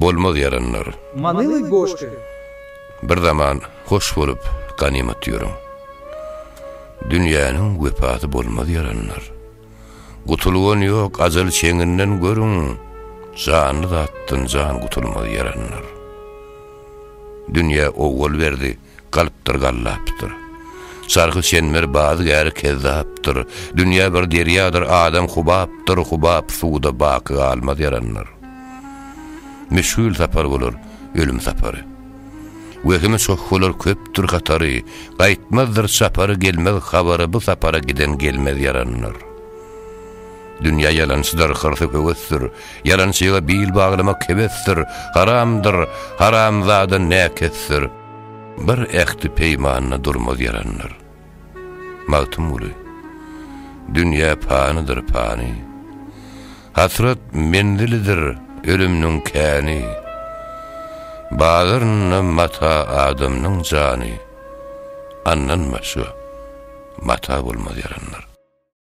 Bolmaz ýaranlar. Manyly goşgy. Bir zaman hoş bolup ganymat ýörüň. Dünýäniň wepasy bolmaz ýaranlar. Gutulgan ýok ajal çeňinden görüň, Janly zatdan jan gutulmaz ýaranlar. Dünýä owwal berdi, Galypdyr gallapdyr. Çarhy çenber bazygäri kezzapdyr. Dünýä bir derýadyr, adam hubapdyr, Hubap suwda baky galmaz ýaranlar. Müşgil sapar bolar ölüm sapary. Wehimi çoh bolar köpdür hatary, Gaýtmazdyr çapary gelmez habary Bu sapara giden gelmez ýaranlar. Dünýä ýalançydyr, hyrsy höwesdir, Ýalançyga bil baglamak hebesdir, Haramdyr, haramzada näkesdir. Bir ähti-peýmanda durmaz ýaranlar. Magtymguly. Dünýä panydyr, pany. Hasrat menzilidir ölümniň käni. Bazarynda mata adamnyň jany. Andan başga mata bolmaz ýaranlar.